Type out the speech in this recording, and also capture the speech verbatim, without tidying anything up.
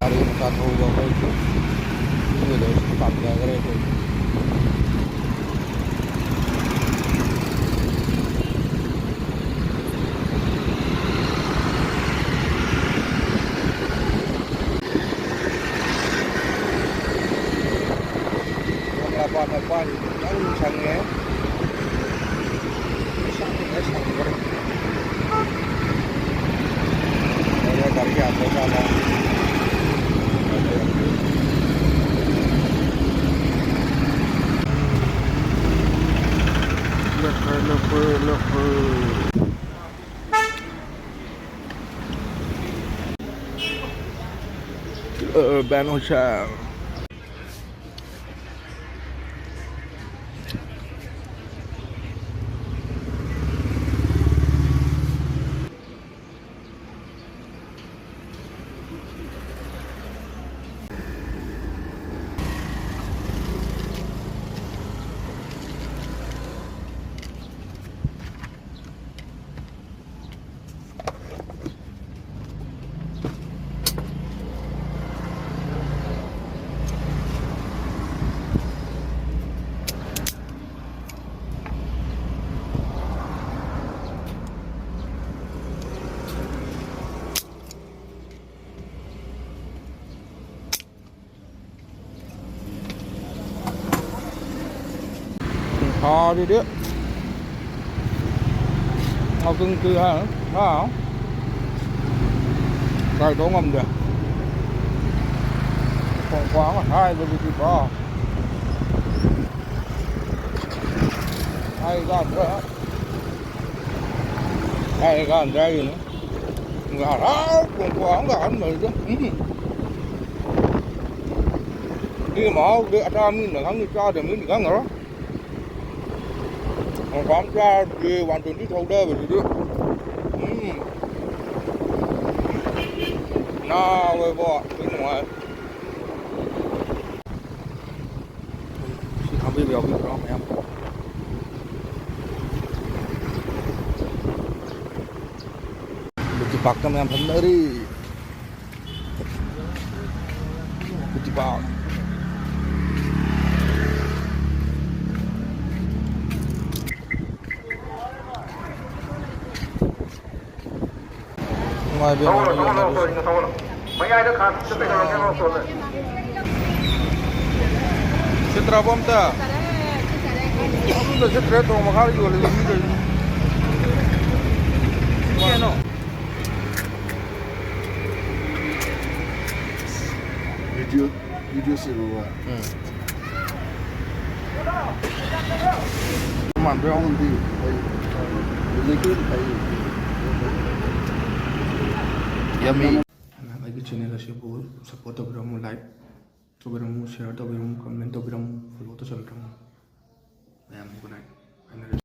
ꯒꯥꯔꯤ ꯃꯆꯥ ꯊꯧꯕ ꯑꯩꯈꯣꯏꯒꯤ ꯃꯤꯑꯣꯏꯗ ꯇꯥꯟꯖꯈ꯭ꯔꯦ ꯑꯩꯈꯣꯏ꯫ ꯀꯪꯂꯥꯄꯥꯠ ꯃꯄꯥꯟꯁꯤꯗꯤ ꯈꯤꯇꯪ ꯁꯪꯉꯦ꯫ ꯁꯪꯉꯦ, ꯁꯪꯈ꯭ꯔꯦ꯫ ꯂꯣꯏꯔꯦ, ꯒꯥꯔꯤ ꯌꯥꯗ꯭ꯔꯖꯥꯠꯂ? ꯂꯦꯞꯈ꯭ꯔꯦ, ꯂꯦꯞꯈ꯭ꯔꯦ, ꯂꯦꯞꯈ꯭ꯔꯦ꯫ Urban Hotel. ꯁꯥꯁꯤꯗꯤ ꯉꯥꯛꯇꯪ ꯇꯨꯏ ꯍꯥꯏ꯫ ꯍꯥ? ꯀꯥꯏꯗꯧ ꯉꯝꯗꯦ꯫ ꯈꯣꯡ ꯈ꯭ꯋꯥꯡ ꯍꯥꯏꯕꯗꯨꯗꯤꯀꯣ꯫ ꯍꯥꯏ ꯀꯥꯟꯗ꯫ ꯍꯥꯏ ꯀꯥꯟꯗ ꯍꯥꯏꯒꯅꯨ꯫ ꯉꯔꯥꯡ ꯈꯣꯡ ꯈ꯭ꯋꯥꯡ ꯀꯥꯟ ꯃꯩꯗ꯫ ꯎꯝ꯫ ꯁꯤ ꯃꯍꯥꯎꯗꯤ ꯑꯆꯥ ꯃꯤꯅ ꯈꯪꯅꯤ, ꯆꯥꯗꯕ ꯃꯤꯅ ꯈꯪꯉꯔꯣꯏ꯫ ꯍꯪꯒꯥꯝ ꯆꯥꯔꯗꯤ ꯋꯥꯟ ꯇ꯭ꯋꯦꯟꯇꯤ ꯊꯧꯗꯕꯁꯤꯗꯤ꯫ ꯎꯝ꯫ ꯅꯥꯕ ꯏꯕꯣ, ꯊꯤ ꯅꯨꯡꯉꯥꯏ꯫ ꯁꯤ ꯈꯪꯕꯤꯕ ꯌꯥꯎꯕꯤꯕ꯭ꯔꯣ ꯃꯌꯥꯝ? ꯕꯤꯖꯨ ꯄꯥꯛꯇ ꯃꯌꯥꯝ ꯐꯝꯅꯔꯤ꯫ ꯐꯨꯇꯤꯄꯥꯛ꯫ ꯅꯨꯡꯉꯥꯏꯕ ꯌꯥꯝ ꯊꯧꯒꯠꯂꯣ, ꯊꯧꯒꯠꯂꯣ, ꯌꯥꯝꯅ ꯊꯧꯒꯠꯂꯣ꯫ ꯃꯌꯥꯏꯗ ꯈꯥꯝꯕꯗ ꯀꯩꯗꯧꯔꯒꯦ, ꯃꯈꯣꯟꯗꯣ? ꯁꯤꯠꯇ꯭ꯔꯕꯣ ꯑꯝꯇ? ꯑꯝꯇ ꯁꯤꯠꯇ꯭ꯔꯦ, ꯊꯣꯡ ꯃꯈꯥꯗ ꯌꯣꯜꯂꯤꯕ ꯃꯤꯈꯩꯁꯦ꯫ ꯁꯤꯠꯇꯦꯅꯣ꯫ Video, video ꯁꯦꯝꯃꯣꯕ꯫ ꯎꯝ꯫ ꯃꯥꯟꯕ ꯌꯥꯎꯔꯝꯗꯤ ꯐꯩ꯫ ꯂꯩꯀꯦꯜ ꯐꯩ꯫ Yummy꯫ ꯃꯌꯥꯝ ꯑꯩꯒꯤ ꯆꯦꯅꯦꯜ ꯑꯁꯤꯕꯨ ꯁꯞꯄꯣꯔꯠ ꯇꯧꯕꯤꯔꯝꯃꯨ, ꯂꯥꯏꯛ ꯇꯧꯕꯤꯔꯝꯃꯨ, ꯁꯤꯌꯔ ꯇꯧꯕꯤꯔꯝꯃꯨ, ꯀꯃꯦꯟ ꯇꯧꯕꯤꯔꯝꯃꯨ, ꯐꯣꯂꯣ ꯇꯧꯁꯟꯕꯤꯔꯝꯃꯨ꯫ ꯃꯌꯥꯝ good night꯫